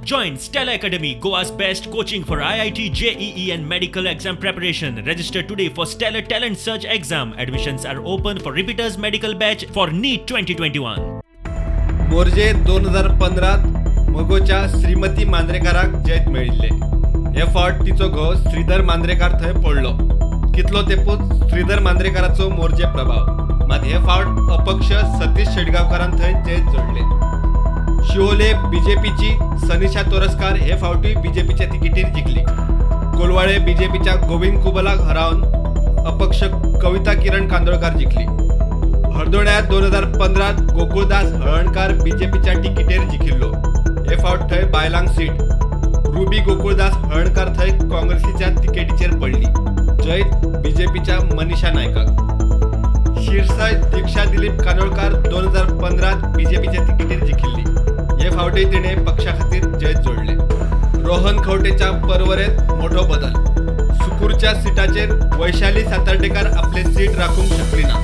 Join Stella Academy, Goa's best coaching for IIT, JEE and medical exam preparation. Register today for Stellar Talent Search exam. Admissions are open for repeaters medical batch for NEET 2021. Morjim 2015त मगोच्या श्रीमती मांद्रेकाराक जैत मेळिल्लें. हे फावट तिचो घोव श्रीधर मांद्रेकार थंय पडलो. कितलो तेंपूच श्रीधर मांद्रेकाराचो मोरजे प्रभाव, मात हे फावट अपक्ष सतीश शेटगांवकारान थंय जैत जोडलें. शिवोले बीजेपीची सनिशा तोरस्कार हे फावटूय बीजेपीच्या तिकेटीर जिखली. कोलवाळे बीजेपीच्या गोविंद कुबलाक हरावन अपक्ष कविता किरण कांदोळकार जिखली. हळदोण्यात 2015त गोकुळदास हळणकार बीजेपीच्या तिकेटीर जिखिल्लो. हे फावट थंय बायलांक सीट. रुबी गोकुळदास हळणकार थंय काँग्रेसीच्या तिकेटीचेर पडली. जैत बीजेपीच्या मनीषा नायकाक. शिरसय दीक्षा दिलीप कानोळकार 2015त बीजेपीच्या तिकेटीर जिखिल्ली. हे फावटी तिणें पक्षा खातीर जैत जोडलें. रोहन खंवटेच्या परवरेंत मोठो बदल. सुकूरच्या सिटाचेर वैशाली सातार्डेकार आपले सीट राखूंक शकली ना.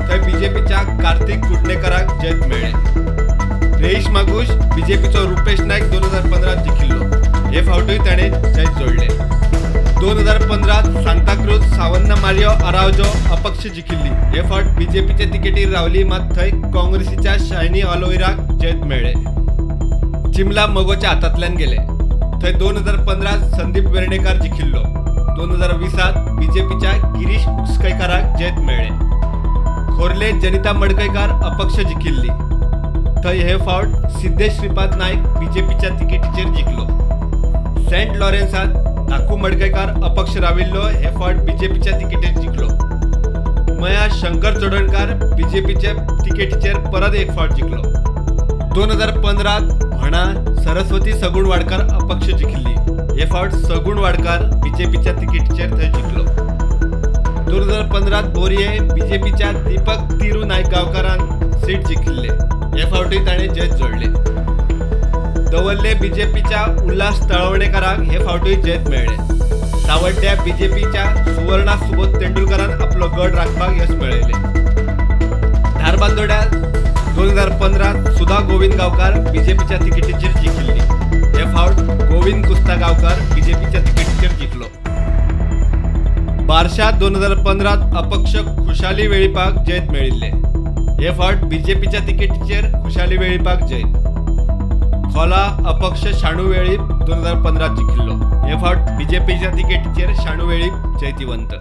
थंय बीजेपीच्या कार्तिक कुडणेकाराक जैत मेळ्ळें. रेईश मागूश बीजेपीचो रुपेश नायक 2015त जिखिल्लो. हे फावटूय ताणें जैत जोडलें. 2015त सांताक्रूज सावन्ना मारियो आरावजो अपक्ष जिखिल्ली. हे फावट बीजेपीचे तिकेटीर रावली, मात थंय काँग्रेसीच्या शायनी ऑलोइराक जैत मेळ्ळें. चिमला मगोच्या हातांतल्यान गेले. थंय 2015त संदीप वेर्णेकार जिखिल्लो. 2020त बीजेपीच्या गिरीश उसकयकाराक जैत मेळ्ळें. खोर्ले जनिता मडकयकार अपक्ष जिखिल्ली. थंय हे फावट सिद्धेश श्रीपाद नायक बीजेपीच्या तिकेटीचेर जिखलो. सेंट लॉरेन्सात धाकू मडकयकार अपक्ष राविल्लो. हे फावट बीजेपीच्या तिकेटीर जिखलो. मया शंकर चोडणकार बीजेपीच्या तिकेटीचेर परत एक फावट जिखलो. 2015त म्हणा सरस्वती सगुण वाडकार अपक्ष जिखिल्ली. हे फावट सगुण वाडकार बीजेपीच्या तिकेटीचेर थंय जिखलो. 2015त बोरये बीजेपीच्या दीपक तिरू नायक गांवकारान सीट जिखिल्ले. हे फावटी ताणें जैत जोडले. दवर्ले बीजेपीच्या उल्हास तळवणेकाराक हे फावटूय जैत मेळ्ळें. सावड्ड्या बीजेपीच्या सुवर्णा सुबोध तेंडुलकारान आपलो गड राखपाक यश मेळयलें. धारबांदोड्या 2015त सुधा गोविंद गांवकार बीजेपीच्या तिकेटीचेर जिखिल्ली. हे फावट गोविंद कुस्ता गांवकार बीजेपीच्या तिकेटीचेर जिखलो. बारशा 2015त अपक्ष खुशाली वेळीपाक जैत मेळिल्लें. हे फावट बीजेपीच्या तिकेटीचेर खुशाली वेळीपाक जैत. खोला अपक्ष शाणू वेळीप 2015त जिखिल्लो. हे फावट बीजेपीच्या तिकेटीचेर शाणू वेळीप जैतिवंत.